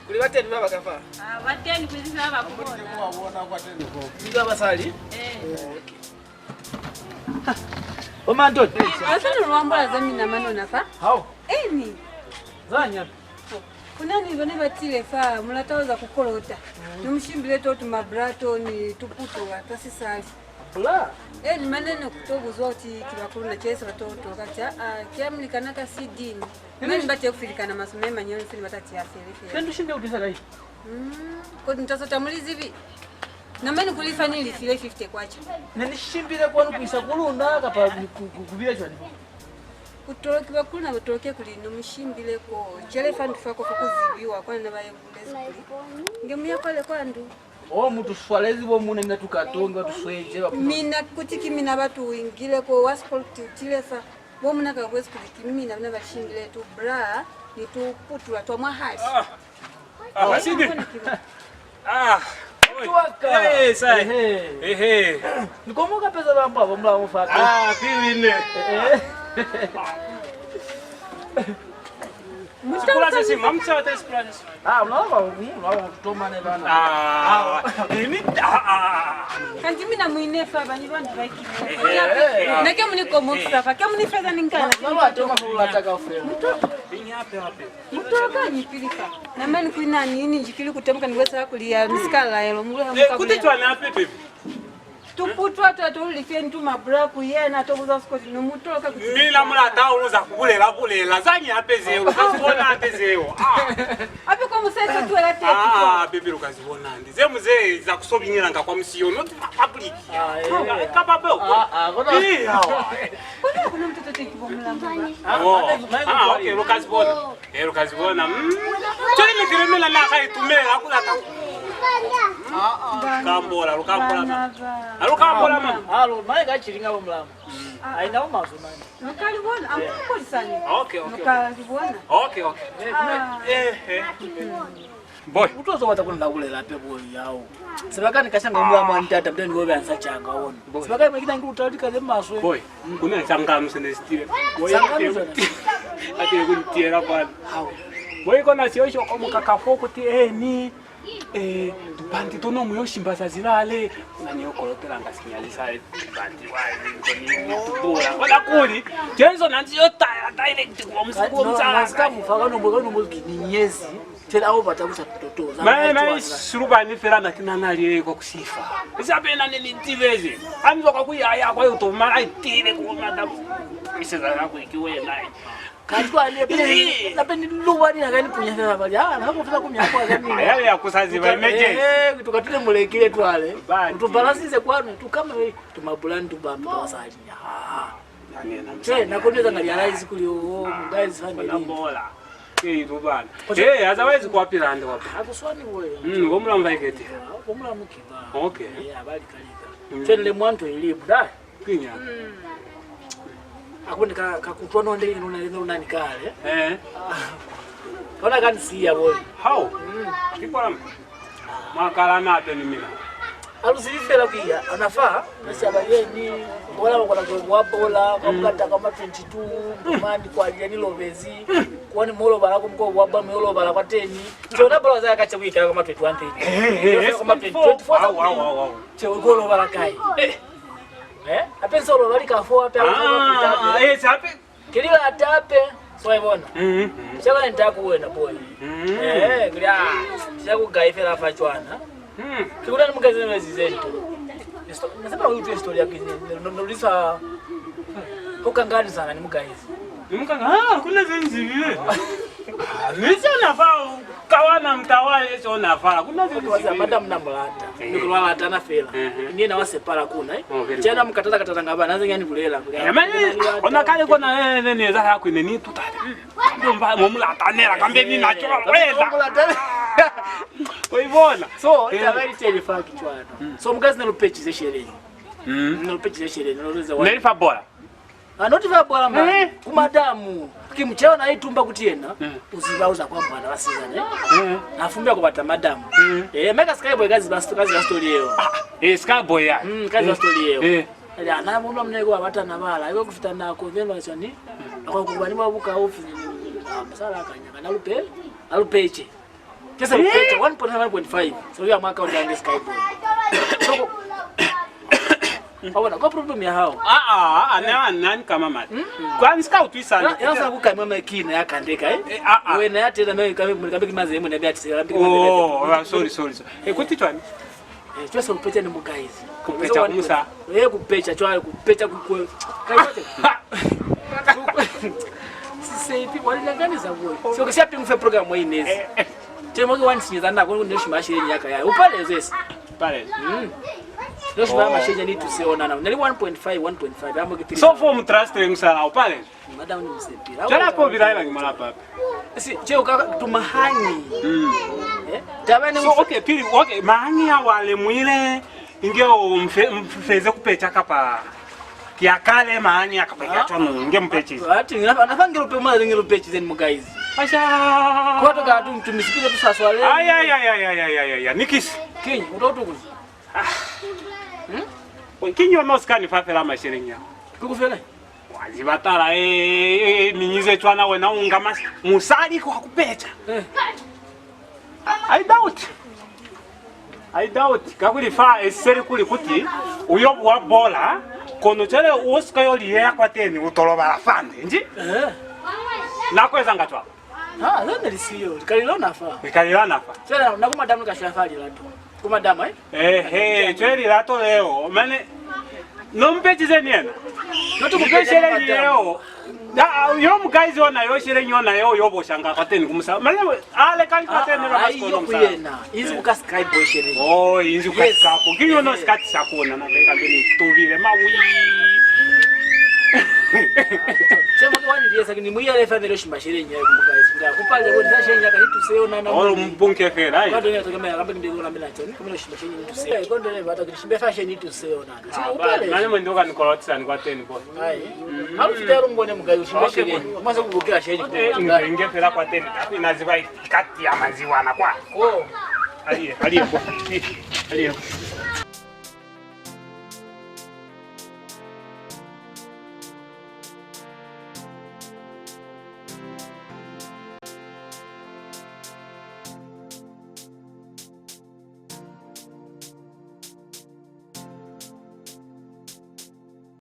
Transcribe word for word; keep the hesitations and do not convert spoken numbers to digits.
Kuli ba teñi ba ba ka fa. Ah, ba teñi kuli sina ba ku bona. Ni ba basali? Eh. Okay. Bo Mantoni. Ba sa ni lwambola za mina manona fa. Hao. Eni. Zanya. Ku na ni bone ba tile fa, mu lata za ku kolota. Ni mu shimbile to tu mabrato ni tuputola ta sisali. Bra? Eh, ni mane ne ku to buzwa kuti ki ba kuluna cese ba to toka ca, ah, ki a mulikana ka sidini. Mane ni bate ku filikana masumi a manyoni fini ba ta tia fele fele. Kanti u shimbile ku tisa kai? Mm, kodi ni ta sota mu li zibi. Na mane ku lifa ni lifile fifty kwacha. Ne ni shimbile kwanu ku isa ku luna kapa ni ku, ku, ku bile cwani? Ku toloki ba kuluna ba toloke kuli ne mu shimbile ko. Cwale fa ndu fa ko fa ku zibiwa kwa na ba ye bulezi kuli nge mu ya kwale kwa ndu. Oh, mu tu swalezi bo muna mina tu ka tongi, ba tu sweje, ba puma. Mina kuti ki mina ba tu wingile ko wa sport utile fa. Bo muna ka kwezi kuli ki mina bana ba shimbile tu bra ni tu putula twa mwahali. Ah. Ah, basidi. Ah. Tuwaka. Eh, sai. Ehe. Ehe. Ni komo ka peza ba mpa bo mulamu fa. Ah, pili ne. Eh. Sikula se si, mamu sa te sikula se si. Ah, unawa, unawa, tutomane bana. Ah, ini, ah, ah. Kanti mina muine fa bani bantu ba ikile. Eh, eh, eh. Na ke muni komo fa, ke muni feza ni nkana. Unawa, toma fula taka ufela. Ini ape, ape. Mutoka ni pili fa. Na mani kuina ni, ni njikili kutemuka ni wesa kuli ya misikala yelo, mulu ha. Eh, muka kuti kuya. Twana ape, baby. Tuputwa twa to lifye ntu mabra ku yena to buza sikoti no mutoka kuti. Mina mu lata hahulu za ku bulela bulela. Za ni ape zeo, lu ka zi bona hape zeo. Ah. Ape kwa musese tuela tete. Ah, baby, lu ka zi bona hande. Ze mu ze za ku so binyelanga kwa musiyo, not public. Ah, eh. Ka babe. Ah, ah, kona. Eh, hawa. Kona kuna mtoto teki bo mulamba. Oh. Ah, okay, lu ka zi bona. Eh, lu ka zi bona. Mm. Cwale ni telemela na ka itumela ku lata. Lu ka ambola, lu ka ambola, mama. Ha lu ka ambola, mama. Ha lu, mane ka cilinga bo mulamu. Ai na mazo mane. Lu ka li bona, a mu ambolisani. Okay, okay. Lu ka li bona. Okay, okay. Eh, eh. Boy. U to zo bata ku ni labulela hape boy yao. Sebakani ka shanga mulamu wa ntata, muteni bobe ansa changa wona. Boy. Sebakani makina ngi utali ka ze maswe. Boy. Ku na ni sangano se ne si tile. Sangano se ne si tile. Ate ku ni tiyela kwani. Hao. Boy, kona siyo sho ko mukaka fo kuti eni. Eh, tupanti to no mu yo shimba zazi lale. Na ni yo kolotelanga sinyalisa tupanti wa ni to ni tubula. Kona kuli, Jesu na nzi yo taya direct kwa musiko musala. Sika mufa ka no mo, ka no mo ki ni nyezi. Fela ao bata ku sa totoza. Mai, mai, silubani fela na kina na liye kwa kusifa. Isa pena ne ni tibezi. Ami kwa kuyaya kwa yo to mala itile ku mata. Iseza na ku ikiwe nai. Kati kwa ni pele, na peni luwa ni na kani punya fela bali. Ah, na ku fela ku mya kwa kani. Yale ya kusaziba emergency. Eh, tukatule mulekile twale. Utubalasize kwanu, tukama we, tumabulani tubambi basali. Ah. Che, na kona za na realize kuli, oh, guys, fan ni. Bona bola. Eh, tu bana. Eh, otherwise kwa pila hande kwa. Akuswani boy. Mm, bo mulamu ba ikete. Bo mulamu kiba. Okay. Eh, abali kalika. Che, le mwanto ili buda. Kinya. Akuni ka, ka kutwa no ndeli nuna, nuna ni kale. Eh. Kona ka ni siya boy. How? Mm. Kikwala. Mwa kala na hape ni mina. Ha lu zibi fela ku iya, ana fa, na siyaba yeni, bola ba kona ku bwa bola, kwa mukata kwa ma twenty-two, mani kwa lile ni lobezi, kwa ni mo lobala ku mko bwa ba mo lobala kwa teni. Tona bola za ka che ku ikala kwa ma twenty-one thirty. Eh, eh, eh, kwa ma twenty-four. Wow, wow, wow, wow. Che u ko lobala kai? Eh. Eh, ape so lobali ka fo ape. Ah, eh, hape. Ki lilata hape, so wa ibona. Mm. Sha ba nta ku wena boy. Mm. Eh, kuli ah, sha ku gai fela fa cwana. Mm. Ki kuli ni mukazi ne zize nto. Isto-, na sema u utwe story ya kini, no, no, lisa. Ho kangani sana ni mukazi. Ni mukanga, ah, ku na ze nzibile. Ah, ni sona fa, kawana mtawale sona fa. Ku na ze nzibile. Madam na mulata. Eh. Ni ku lwala tana fela. Eh, eh. Ni yena wa sepala kuna, eh. Oh, very good. Cana mukatata katata nga bana, ze nyani bulela. Eh, mane, ona kale kona, eh, ne, ne, za ya kwene ni tutale. Ndomba mo mulatanela, kambe ni na cwalo, wena. Wa ibona? So, eh, taba ili teli fa ki cwana. Mm. So, mukazi ne lu pecize sheleni. Mm. Ne lu pecize sheleni, ne lu eza wa. Ne li fa bola. Ah, not fa bola, man. Eh. Ku madamu. Ki mucelo na itumba kuti yena, eh, u ziba u za kwa mwana wa sizana, eh? Eh. Na fumbela ku bata madamu. Eh. Eh, meka Skyboy ka ziba sto-, ka ziba story yeo. Ah, eh, Skyboy ya. Mm, ka ziba story yeo. Eh. Ali ana mwa mne kwa bata na bala, iko ku fita nako, velo sani. Ako ku bani ba buka ofi. Ah, musala kanya, kana lupe, alupeche. Kesa lupecha one point five, one point five. So ya mwa account yange Skyboy. So, wa bona kwa problem ya hao. Ah, ah, ah, na, na ni kama mali. Kwa ni sika utwisana. Ya, ya sa ku kaima me kina ya kandeka, eh? Eh, ah, ah. Wena ya tela me kambe, kambe kimaze mwe na bya tisela, kambe kimaze. Oh, ah, sorry, sorry, sorry. Eh, kuti twani? Eh, twese kupecha ni mu guys. Kupecha kumusa. Eh, kupecha, cwale kupecha kukwe. Kaiyote. Sisepi, wali nangani za boy. So, kisia pingu fe program wa inezi. Temo ke wani sinyeza na, kono ne shima shile nyaka ya. Upale zesi. Pale. Mm. Ne shima mashenya ni tuse ona na. Nali one point five, one point five. Amo ke three. So, for mu trust we musala, upale. Madam ni musepila. Cwale hape u bilaela ki malapa ape. Si, che u ka tuma hañi. Mm. Eh? Taba ne. So, okay, pili, okay, mañi ya wa lemuile, inge u mfe-, mfeze ku pecha kapa ki ya kale mañi ya kapa ki ya cwanu, inge mu pechile. Ati, na, na fa nge lupe mwa, nge lu pechize ni mu guys. Asha. Kwa to ka tu, tu misipile tu sa swale. Ay, ay, ay, ay, ay, ay, ay, ay, nikisi. King, u to tu kuzi. Ah. Hmm? King, yo no sikani fa fela masheleñi ya. Ku ku fela? Wa ziba tala, eh, eh, eh, minyize cwana wena u nga mas-, musali kwa ku pecha. Eh. I doubt. I doubt. Kakuli fa eseli kuli kuti u yo buha bola, kono cwale u si ka yo liyeha kwateni, u to lobala fande, nji? Eh. Na ku ezanga cwalo. Ha, ze ne li siyo. Likali lona fa. Likali lona fa. Cwale na ku madamu ka shwa fa lilato. Ku madamu, eh? Ehe, cwale lilato leo. Mane, no mu pechize ni yena. No tu ku pecha ni madamu. Ni sheleñi yeo. Na, yo mu guys ona yo sheleñi ona yeo yo boshanga kwateni ku musa. Mane, a le kali kwateni ba, ah, ba sikono yo ku musa. Yena. Inzi ku ka Skyboy sheleñi. Oh, inzi ku ka Skyboy. Yes. Ki yo no sikati sa kona na ka ka ni tubile mawi. Chema ke wani liesa ke ni mu yele fa nelo shima sheleñi ya ku guys. Nga ku pale bo sa sheleñi ya ka ni tuse yona na. Oh, mu bunke fela, ai. Kwa dona to ke mela kambe ke ndelo na mina teni. Kumele shima sheleñi ni tuse. Ai, kondo ne bata ke shimbe fa sheleñi ni tuse yona. Ah, ba, mane mwe ndoka ni kolotisa ni kwateni bo. Ai. Ha lu fita lu mbone mugai u shimbe sheleñi. Mwa se ku bukela sheleñi. Eh, nge fela kwateni. Tapi na ziba ikati ya maziwana kwa. Oh. Aliye, aliye bo. Aliye.